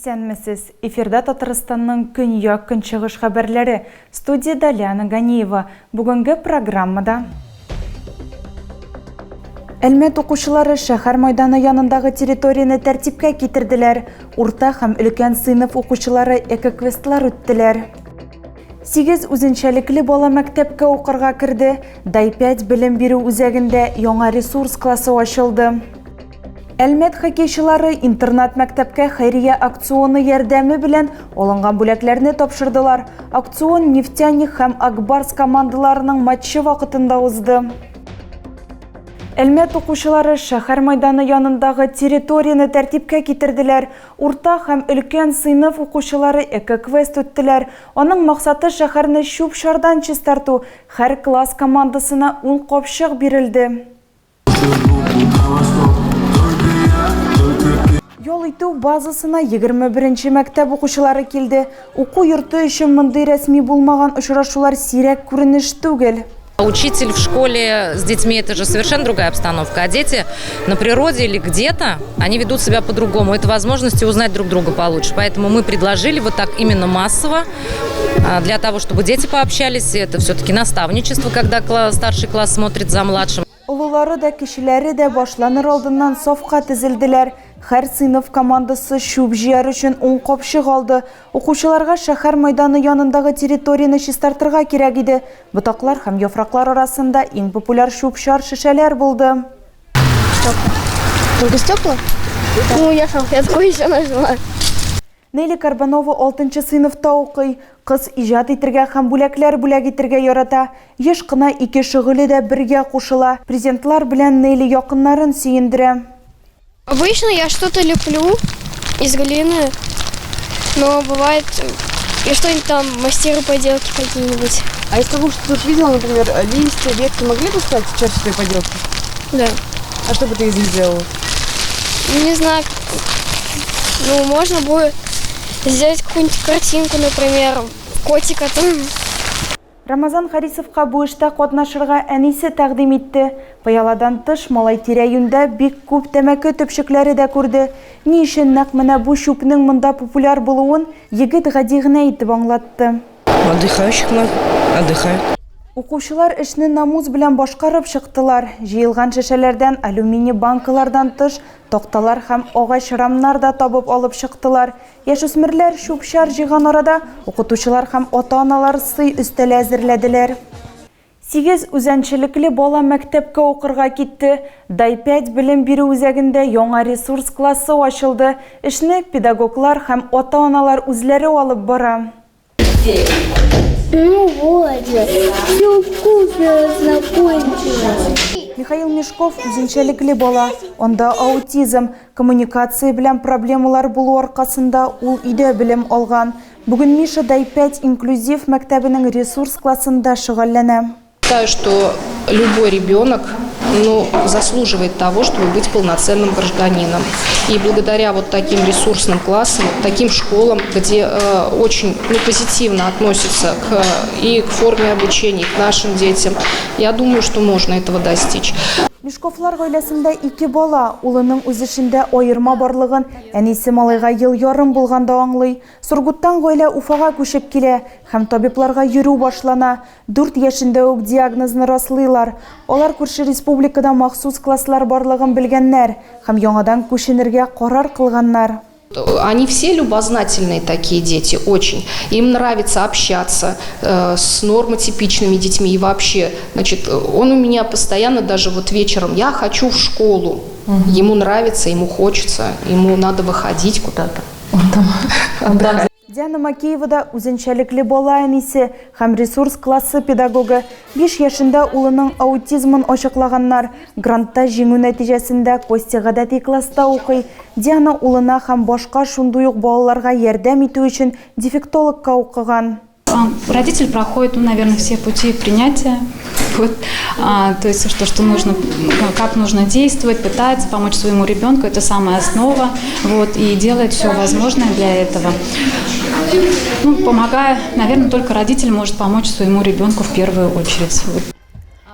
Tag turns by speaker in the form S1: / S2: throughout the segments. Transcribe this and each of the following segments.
S1: Исәнмесез! Эфирда Татарстанның көньяк-көнчыгыш хәбәрләре. Студиядә Лиана Ганиева. Бүгенге программада Әлмәт укучылары шәһәр майданы янындагы территорияне тәртипкә китерделәр. Урта һәм өлкән сыйныф укучылары экоквестлар үттеләр. Сигез үзенчәлекле бала мәктәпкә укырга керде. Дай-5 белем бирү үзәгендә яңа ресурс классы ачылды. Әлмәт хоккейчылары интернат-мәктәпкә хәйрия акционы ярдәме белән алынган бүләкләрне тапшырдылар. Акцион Нефтяник һәм Акбарс командаларының матчы вакытында узды. Әлмәт укучылары шәһәр майданы янындагы территорияне тәртипкә китерделәр. Урта һәм өлкән сыйныф укучылары эко-квест үттеләр. Аның максаты шәһәрне чүп-чардан чистарту. Һәр класс командасына ун капчык бирелде. Ял итү базасына 21 нче мәктәп укучылары килде. Уку йорты өчен мондый рәсми булмаган очрашулар сирәк күренеш түгел.
S2: Учитель в школе с детьми – это же совершенно другая обстановка. А дети на природе или где-то, они ведут себя по-другому. Это возможность узнать друг друга получше. Поэтому мы предложили вот так именно массово, для того, чтобы дети пообщались. Это все-таки наставничество, когда старший класс смотрит за младшим.
S1: Олылары да, кечеләре дә башланыр алдыннан сафка тезелделәр. Һәр сыйныф командасы чүп җыяр өчен ун капчык алды. Укучыларга шәһәр майданы янындагы территорияне чистартырга кирәк иде. Ботаклар һәм яфраклар арасында иң популяр чүп-чар шешәләр булды.
S3: Стекла. Только стекла? Ну, я салфетку еще нашла.
S1: Нелли Карбанова алтынчы сыйныфта укый. Кыз иҗат итергә һәм бүләкләр бүләк итергә ярата. Еш кына ике шөгыле дә бергә кушыла. Презентлар белән Нелли якыннарын сөендерә.
S3: Обычно я что-то леплю из глины, но бывает, я что-нибудь там мастеру поделки какие-нибудь.
S4: А из того, что ты уж видела, например, листья, ветки, могли бы стать частью твоей поделки?
S3: Да.
S4: А что бы ты из них сделала?
S3: Не знаю. Ну, можно будет сделать какую-нибудь картинку, например, котика там.
S1: Рамазан Харисовка бу эштә катнашырга әнисе тәкъдим итте. Пыяладан тыш, малай тирә-юньдә бик күп тәмәке төпчекләре дә күрде. Ни өчен нәкъ менә бу чүпнең монда популяр булуын егет гади генә итеп аңлатты.
S5: Отдыхающих много, отдыхают.
S1: Укучылар эшне намус белән башкарып чыктылар. Җыелган шешәләрдән, алюминий банкалардан тыш, такталар һәм агач рамнар да табып алып чыктылар. Яшүсмерләр чүп-чар җыйган арада, укытучылар һәм ата-аналар сый өстәле әзерләделәр. Сигез үзәнчелекле бала мәктәпкә укырга китте. Дай-пять белем бирү үзәгендә яңа ресурс классы ачылды. Эшне педагоглар һәм ата-аналар үзләре алып бара.
S3: Ну вот же, все вкусно закончилось.
S1: Михаил Мешков үзенчәлекле бала, анда аутизм, коммуникация белән проблемалар булу аркасында ул өйдә белем алган. Бүген Миша Дай-пять инклюзив мәктәбенең ресурс классында шөгыльләнә.
S6: Считаю, что любой ребенок, ну, заслуживает того, чтобы быть полноценным гражданином. И благодаря вот таким ресурсным классам, таким школам, где очень, ну, позитивно относятся и к форме обучения, и к нашим детям, я думаю, что можно этого достичь.
S1: Мешковлар гаиләсендә ике бала, улының үз эшендә аерма барлыгын әнисе малайга ел ярым булганда аңлый. Сургуттан гаилә Уфага күчеп килә һәм табибларга йөрү башлана. Дүрт яшендә үк диагнозны раслыйлар. Алар күрше республикада махсус класслар барлыгын белгәннәр һәм яңадан күченергә карар кылганнар.
S6: Они все любознательные такие дети, очень. Им нравится общаться с нормотипичными детьми. И вообще, значит, он у меня постоянно, даже вот вечером, я хочу в школу. Ему нравится, ему хочется, ему надо выходить куда-то. Он там отдыхает.
S1: Диана Макеева да үзенчәлекле бала әнисе һәм ресурс классы педагогы. 5 яшендә улының аутизмын ачыклаганнар. Грантта җиңү нәтиҗәсендә Костя гадәти класста укый. Диана улына һәм башка шундый ук балаларга ярдәм итү өчен дефектологка укыган.
S7: Родитель проходит, ну, наверное, все пути принятия. Вот. То есть, что нужно, как нужно действовать, пытается помочь своему ребенку, это самая основа, вот, и делает все возможное для этого. Ну, помогая, наверное, только родитель может помочь своему ребенку в первую очередь. Вот.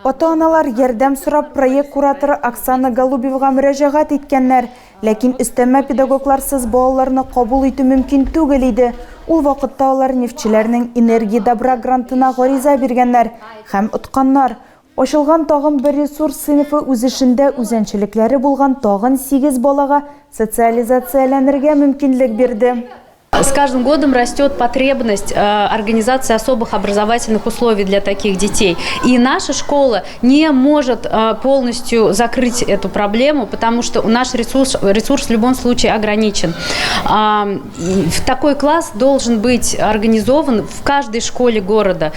S1: Ата-аналар ярдәм сорап проект кураторы Оксана Голубевага мөрәҗәгать иткәннәр. Ләкин өстәмә педагогларсыз балаларны кабул итү мөмкин түгел иде. Ул вакытта алар нефтьчеләрнең Энергия добра грантына гариза биргәннәр һәм отканнар. Ачылган тагын бер ресурс сыйныфы үз эшендә үзенчәлекләре булган тагын сигез балага социализацияләнергә мөмкинлек бирде.
S8: С каждым годом растет потребность организации особых образовательных условий для таких детей. И наша школа не может полностью закрыть эту проблему, потому что наш ресурс в любом случае ограничен. Такой класс должен быть организован в каждой школе города,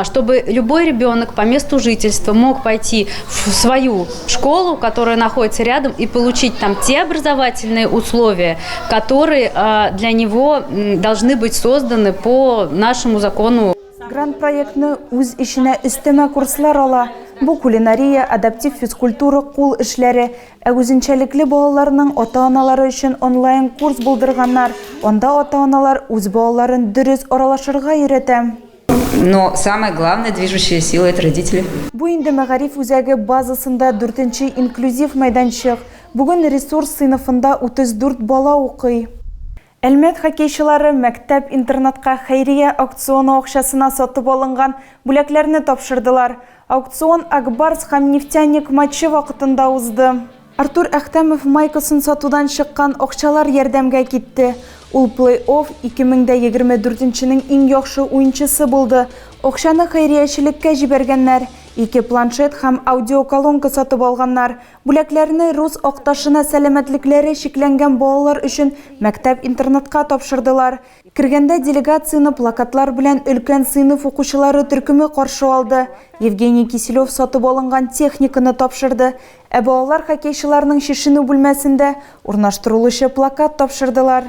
S8: чтобы любой ребенок по месту жительства мог пойти в свою школу, которая находится рядом, и получить там те образовательные условия, которые для него должны быть созданы по нашему закону.
S1: Грант проектны үз эченә өстәмә курслар ала. Бу кулинария, адаптив физкультура, кул эшләре. Ә үзенчәлекле балаларның ата-аналары өчен онлайн курс булдырганнар. Анда ата-аналар үз балаларын дөрес аралашырга өйрәтә.
S9: Но самая главная движущая сила – это родители.
S1: Бу инде мәгариф үзәге базасында дүртенче инклюзив мәйданчык. Бүген ресурс сыйныфында 34 бала укый. Әлмәт хоккейчылары мәктәп-интернатка хәйрия аукционы акчасына сатып алынган бүләкләрне тапшырдылар. Аукцион Ак Барс һәм Нефтяник матчы вакытында узды. Артур Әхтәмов майкасын сатудан чыккан акчалар ярдәмгә китте. Ул плей-офф 2024 нең иң яхшы уенчысы булды. Акчаны хәйриячелеккә җибәргәннәр. Ике планшет һәм аудиоколонка сатып алганнар. Бүләкләрне Рус Акташына сәламәтлекләре чикләнгән балалар өчен мәктәп-интернатка тапшырдылар. Кергәндә делегацияне плакатлар белән өлкән сыйныф укучылары төркеме каршы алды. Евгений Киселев сатып алынган техниканы тапшырды. Ә балалар хоккейчыларның чишенү бүлмәсендә урнаштырылучы плакат тапшырдылар.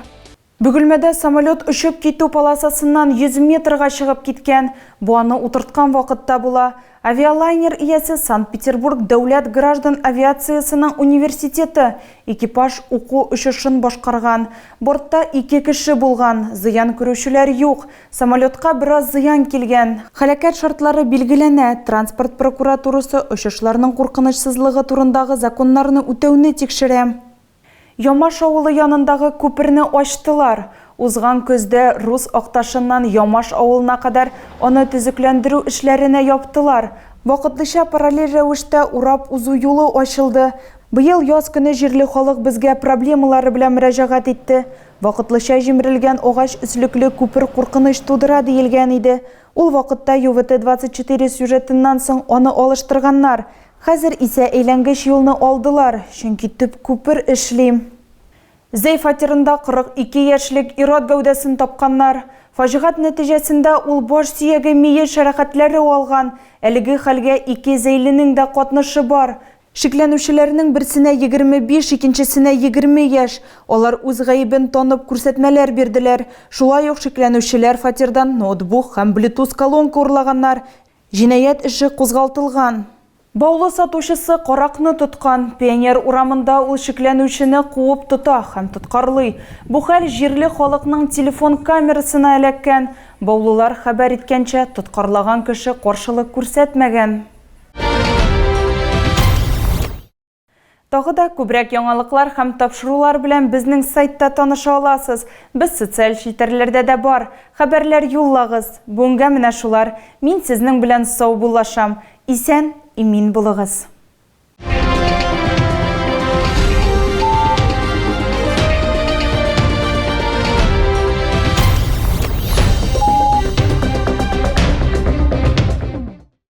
S1: Бөгелмәдә самолет очып китү полосасыннан 100 метрга чыгып киткән. Бу аны утырткан вакытта була. Авиалайнер иясе Санкт-Петербург дәүләт граждан авиациясенең университеты. Экипаж уку очышын башкарган. Бортта ике кеше булган. Зыян күрүчеләр юк. Самолетка бераз зыян килгән. Һәлакәт шартлары билгеләнә. Транспорт прокуратурасы очышларның куркынычсызлыгы турындагы законнарны үтәүне тикшерә. Ямаш авылы янындагы күперне ачтылар. Узган көздә Рус Акташыннан Ямаш авылына кадәр аны төзекләндерү эшләренә яптылар. Вакытлыча параллель рәвештә урап узу юлы ачылды. Быел яз көне җирле халык безгә проблемалары белән мөрәҗәгать итте. Вакытлыча җимерелгән агач өслекле күпер куркыныч тудыра диелгән иде. Ул вакытта ЮВТ-24 сюжетыннан соң аны алыштырганнар. Хәзер исә әйләнгеч юлны алдылар, чөнки төп күпер эшли. Зәй фатирында 42 яшьлек ир-ат гәүдәсен тапканнар. Фаҗигать нәтиҗәсендә ул баш сөяге мие шәрәхәтләре алган. Әлеге хәлгә ике зәйленең дә катнашы бар. Шикләнүчеләрнең берсенә 25, икенчесенә 20 яшь. Алар үз гаебен танып күрсәтмәләр бирделәр. Шулай ук шикләнүчеләр фатирдан ноутбук һәм Bluetooth колонка урлаганнар. Җинаять эше кузгалтылган. Баулы сатучысы каракны тоткан. Пионер урамында ул шикләнүчене куып тота һәм тоткарлый. Бу хәл җирле халыкның телефон камерасына эләккән. Баулылар хәбәр иткәнчә, тоткарлаган кеше каршылык күрсәтмәгән. Тагы да күбрәк яңалыклар һәм тапшырулар белән безнең сайтта таныша аласыз. Без социаль челтәрләрдә дә бар. Хәбәрләр юллагыз. Бүгенгә менә шулар. Мин сезнең белән саубуллашам. Исән, имин булыгыз.